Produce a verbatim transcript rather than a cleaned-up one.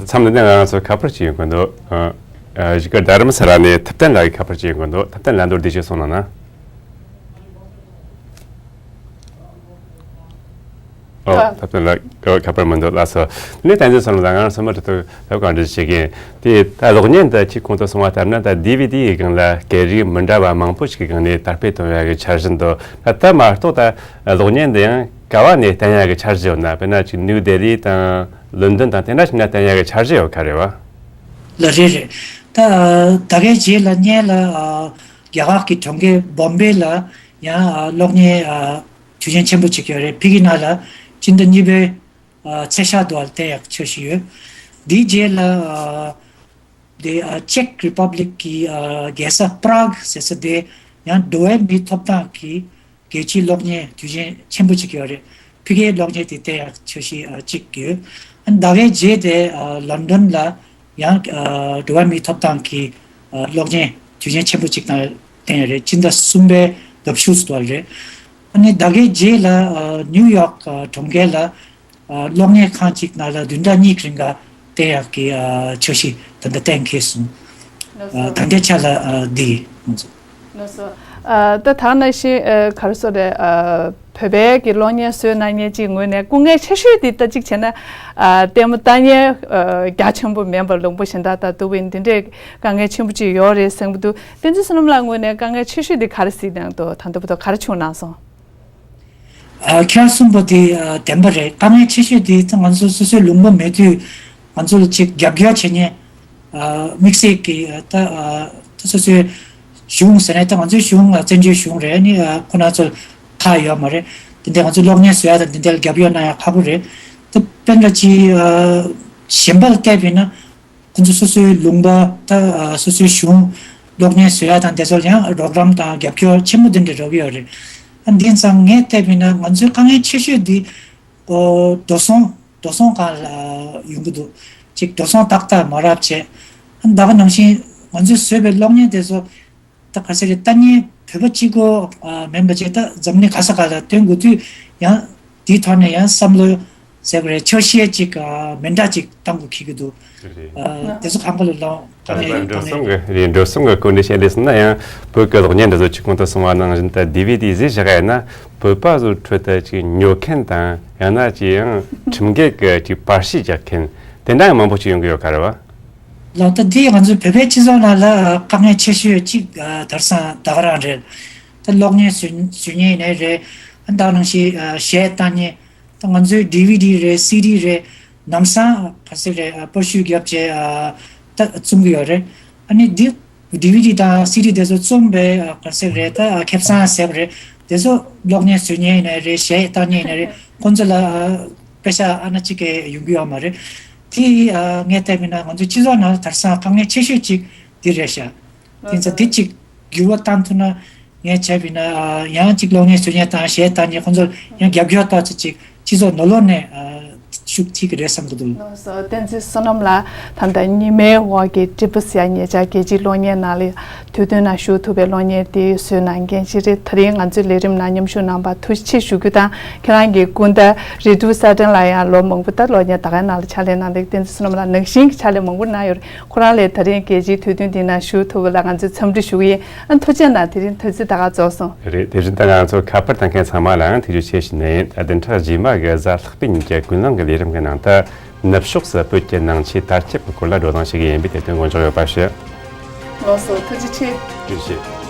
མཚམས་འདི་ནས་ང་རང་ཚོ་ཁ་པར་ཅིག་ཡོང་གི་འདུག་ཨ། ཨ། གཞིས་ཀ་རྡ་རམ་ས་ལ་ནས་ཐུབ་བསྟན་ལགས་ཀྱི་ཁ་པར་ཅིག་ཡོང་གི་འདུག་ཐུབ་བསྟན་ལགས། མདོར་བསྡུས་ཤིག་གསུང་གནང་ན། ཨོ། ཨ། ཐུབ་བསྟན་ལགས་ཁ་པར་མི་འདུག་ལགས་སོ། དེ་ནས་བསྟན་འཛིན་བསོད་ནམས་ལགས། ང་རང་ཚོ་མུ་མཐུད་དུ་བཀའ་འདྲི་བྱེད་ཀྱིན། དེ་ད་གློག་བརྙན་འདི་ཁྱེད་གོང་དུ་གསུངས་པ་ལྟར་ན། ད་ཌི་ཝི་ཌི་ཡི་སྒང་ལ་སྐད་རིགས་མི་འདྲ་བ་མང་པོ་ཞིག་གི་སྒང་ནས་དར་སྤེལ་གཏོང་ཡག་གི་འཆར་གཞི་འདུག་ད་ལྟ་མ་གཏོགས་ད་གློག་བརྙན་འདི་ཡང་ག་བ་ནས་བསྟན་ཡག་གི་འཆར་གཞི་ཡོད་ན། དཔེར་ན་ཅིག་ནིའུ་ལྡི་ལི་དང་ལོན་ཌོན་དང་དེ་འདྲ་ཞིག་ནས་བསྟན་ཡག་གི་འཆར་གཞི་ཡོད་ག་རེད་བ། ལགས། རེད་རེད། ད་ད་གའི་རྗེས་ལ་སྔོན་ལ་ཨ་རྒྱ་གར་གྱི་གྲོང་ཁྱེར་བོམ་བེ་ལ་ཡང་ཨ་གློག་བརྙན་ཨ་དུས་ཆེན་ཆེན་པོ་ཅིག་ཡོད་རེད། ཕ་གི་ནང་ལ་སྤྱི་ཟླ་གཉིས་པའི་ཨ་ཚེས་ཤར་དུ་བ་ལ་བསྟན་ཡག་འཆར་གཞི་ཡོད། དེའི་རྗེས་ལ་ཨ་དེ་ཨ་ཅེཀ་རི་པབ་ལིག་གི་ཨ་རྒྱལ་ས་པ་རག་ཟེར་ས་དེ་ཡང་འགྲོ་བའི་མིའི་ཐོབ་ཐང་གི་རྒྱལ་སྤྱིའི་གློག་བརྙན་དུས་ཆེན་ཆེན་པོ་ཅིག་ཡོད་རེད། ཕ་གིའི་གློག་བརྙན་དེ་བསྟན་ཡག་འཆར་གཞི་ཨ་གཅིག་ཡོད། ཨ་ནི་ད་གའི་རྗེས་དེ་ཨ་ལོན་ཌོན་ལ་ཡང་ཨ་འགྲོ་བ་མིའི་ཐོབ་ཐང་གི་ཨ་གློག་བརྙན་དུས་ཆེན་ཆེན་པོ་ཅིག་དང་བསྟན་ཡོད་རེད། སྤྱི་ཟླ་གསུམ་པའི་ལྡབ་ཤུགས་སུ་དུ་བ་རེད། ཨ་ནི་ད་གའི་རྗེས་ལ་ཨ་ནིའུ་ཡོག་ཨ་གྲོང་ཁྱེར་ལ་ཨ་གློག་བརྙན་ཁང་གཅིག་ནང་ལ་བདུན་ཕྲག་གཉིས་ཀྱི་རིང་ག་བསྟན་ཡག་གི་ཨ་འཆར་གཞི་ད་ལྟ་གཏན་འཁེལ་སོང་། ལགས་སོ། ཨ་ད་ལྟའི་ཆ་ལ་ཨ་འདི་ང་ཚོ། ལགས་སོ། ཨ་ད་ད་ནང་བཞིན་ཨ་ག་རེ་ཟེར་དགོས་རེད། ཨ་བོད་པའི་གི་གློག་བརྙན་བཟོས་གནང་མཁན་གཅིག་ངོས་ནས་སྐུ་ངལ་ཆེ་ཤོས་འདི་ལྟ་གཅིག་བྱས་ན། ཨ་ལྟད་མོ་ལྟ་མཁན་ཨ་རྒྱ་ཆེན་པོ་མིན་པར་ལུང་པ་གཞན་དག་དང་བསྡུར་བ་ཡིན་འདི་འདྲའི་དཀའ་ངལ་ཆེན་པོ་ཅིག་ཡོད་རེད་བསམ་གྱི་འདུག་བསྟན་འཛིན་བསོད་ནམས་ལགས་ངོས་ནས་དཀའ་ངལ་ཆེ་ཤོས་འདི་ག་རེ་གཟིགས་གནང་འདུག་ད་ལྟ་བར་དུ་ག་རེ་བྱུང་གནང་སོང་། ཨ་ཁྱེད་རང་གསུངས་པ་དེ་ཨ་བདེན་པ་རེད། དཀའ་ངལ་ཆེ་ཤོས་དེ་ད་ང་ཚོ་སོ་སོའི་ལུང་པ་མེད་དུས་ང་ཚོ་ལ་ཅིག་རྒྱབ་སྐྱོར་བྱེད་མཁན་ཨ་དམིགས་བསལ་གྱི་ཨ་ད་ཨ་ད་སོ་སོའི་གཞུང་ཟེར་ན་ད་ང་ཚོའི་གཞུང་ཨ་བཙན་བྱོལ་གཞུང་རེད། ཨ་ནི་ཨ་ཁོ་རང་ཚོ་ཁག་ཡོད་མ་རེད། དེ་འདྲ་ང་ཚོའི་གློག་བརྙན་བཟོ་ཡ་དང་དེ་འདྲ་ལ་རྒྱབ་སྐྱོར་གནང་ཡ་ཁག་པོ་རེད། ད་དཔེར་ན་ཅིག་ཨ་གཞན་པ་ལ་བལྟས་པས་ན། ཁོང་ཚོ་སོ་སོའི་ལུང་པ་ད་ཨ་སོ་སོའི་གཞུང་གློག་བརྙན་བཟོ་ཡ་དང་དེ་ཚོར་ཡང་རོགས་རམ་དང་རྒྱབ་སྐྱོར་ཆེན་པོ་འདི་འདྲ་རག་གི་ཡོད་རེད། ཨ་འདི་ཙང་ངས་བལྟས་པས་ན་ང་ཚོའི་དཀའ་ངལ་ཆེ་ཤོས་འདི་ཨོ་འགྲོ་སོང་འགྲོ་སོང་སྒང་ལ་ཡོང་གི་འདུག་ཅིག་འགྲོ་སོང་ཏག་ཏག་མ་རག་བྱས། ཨ་ད་ག་ནང་བཞིན་ང་ཚོས་བཟོས་པའི་གློག་བརྙན་དེ་ཚོ་ད་ག་ཟེར་རེད། ལྟ་མཁན་བོད་པ་གཅིག་པོ་ཨ་མིན་པ་བྱས་ད་འཛམ་གླིང་ག་ས་ག་ལ་སྟོན་དགོས་དུས་ཡང་དེའི་ཐོག་ནས་ཡང་བསམ་བློ་ཟེར་བ་རེད། ཆོག་ཤེས་ཅིག་ཨ་མི་འདྲ་ཅིག་བཏང་དགོས་འཁེལ་གི་འདུག་རེད། ཨ་དེ་ཚོ་གང་ག་ལ་ལོང་། ད་ལྟ་འགྲོ་སོང་གི་རེད། འགྲོ་སོང་གི་སྐོར་འདི་བཤད་ལས་སོང་ན་ཡང་བོད་ཀྱི་གློག་བརྙན་འདི་ཚོ་ཅིག་གོང་དུ་གསུངས་པ་ནང་བཞིན་ད་ཌི་ཝི་ཌི་གཟིགས་བཞག་ཡིན་ན་བོད་པ་ཚོའི་ཁྲོད་དུ་ཅིག་ཉོ་མཁན་དང་ཡང་ན་ཅིག་ཡང་ཁྲིམས་འགལ་གྱི་ཅིག་པར་ཤིང་རྒྱག་མཁན་དེ་འདྲ་ཡང་མང་པོ་ཅིག་ཡོང་གི་ཡོད་ག་རེད་བ། ལགས། ད་འདི་ང་ཚོའི་བོད་པའི་སྤྱི་ཚོགས་ནང་ལ་དཀའ་ངལ་ཆེ་ཤོས་གཅིག་དེང་སང་ད་ག་རང་རེད། ད་གློག་བརྙན་བཟོ་བཟོ་མཁན་ཡིན་ནའི་རེད། ད་ནང་བཞིན་གཞས་བཏང་མཁན། ད་ང་ཚོའི་ཌི་ཝི་ཌི་རེད། སི་ཌི་རེད། ལམ་སང་ག་ཚོད་རེད། པར་བཤུས་བརྒྱབ་བྱས་ད་བཙོང་གི་ཡོད་རེད། ཨ་ནི་འདི་ཌི་ཝི་ཌི་དང་སི་ཌི་དེ་ཚོ་བཙོང་པའི་ག་ཚོད་རེད། ད་ཁེ་བཟང་ཟེར་བ་རེད། དེ་ཚོ་གློག་བརྙན་བཟོ་མཁན་ཡིན་ནའི་རེད། གཞས་བཏང་མཁན་ཡིན་ནའི་རེད། ཁོང་ཚོ་ལ་པེ་ཤ་ཨ་ན་གཅིག་གི་ཡོང་གི་ཡོད་མ་རེད། དེ་ངས་བལྟས་པ་ཡིན་ན་ང་ཚོའི་སྤྱི་ཚོགས་ནང་ལ་དེང་སང་དཀའ་ངལ་ཆེ་ཤོས་གཅིག་འདི་རེད་ཤག་དེ་ཚོ་འདི་གཅིག་འགྱུར་བ་བཏང་ཐུབ་ན། ངས་བྱས་པ་ཡིན་ན་ཡང་གཅིག་གློག་བརྙན་བཟོ་མཁན་དང་གཞས་བཏང་མཁན་ཁོང་ཚོར་ཡང་རྒྱབ་སྐྱོར་ཏོག་ཙམ་ཅིག་སྤྱི་ཚོགས་ནང་ལོགས་ནས་ཤུགས་ཐེབས་ཀྱི་རེད་བསམ་གྱི་འདུག་ལགས་སོ། བསྟན་འཛིན་བསོད་ནམས་ལགས། ད་ལྟ་ཉི་མའི་འོག་གི་ཊི་བི་ཟེར་ཡ་ཉེ་ཆར་རྒྱལ་སྤྱིའི་གློག་བརྙན་ནང་ལ་དུས་སྟོན་ནང་ཞུགས་ཐུབ་པའི་གློག་བརྙན་དེ་བཟོས་གནང་མཁན་ཞིག་རེད། དེ་རིང་ང་ཚོའི་ལས་རིམ་ནང་མཉམ་ཞུགས་གནང་བར་ཐུགས་རྗེ་ཆེ་ཞུ་རྒྱུ་དང་། ཁྱེད་རང་གི་སྐུ་ཟླ་རེ་ཐུ་ས་ཏན་ལགས་ཡང་ལོ་མང་པོ་ད་གློག་བརྙན་ད་གའི་ནང་ལ་ཕྱག་ལས་གནང་འདུག་བསྟན་འཛིན་བསོད་ནམས་ལགས་ནང་བཞིན་གྱི་ཕྱག་ལས་མང་པོ་གནང་ཡོད་རེད། ཁོ་རང་ལ་དེ་རིང་རྒྱལ་སྤྱིའི་དུས་སྟོན་འདི་ནང་ཞུགས་ཐུབ་པ་ལ་ང་ཚོས་འཚམས་འདྲི་ཞུ་གི་ཡིན། ཨ་ཐུགས་རྗེ་གནང་། དེ་རིང་དུས་ཚོད་ད་ག་རྫོགས་སོང་། རེད། དེ་བཞིན་ད་ང་ཚོ་ཁ་པར་བཏང་མཁན་ཚང་མ་ལའང་ཐུགས་རྗེ་ཆེ་ཞུ་ནས་ཡིན། ད་བདུན་ཕྲག་རྗེས་མ་གི་གཟའ་ལྷག་པའི་ཉིན་གྱི་ཀུན་གླེང་གི་ལས་རིམ་གྱི་ནང་དུ་ནུབ་ཕྱོགས་སུ་བོད་ཀྱི་ནང་ཆོས་དར་ཁྱབ་ཀྱི་སྐོར་ལ་བགྲོ་གླེང་བྱེད་ཀྱི་ཡིན་པས་དེ་དོན་དགོངས་འཇགས་ཡོད་པ་ཞུ། ལགས་སོ། ཐུགས་རྗེ་ཆེ། ཐུགས་རྗེ་ཆེ།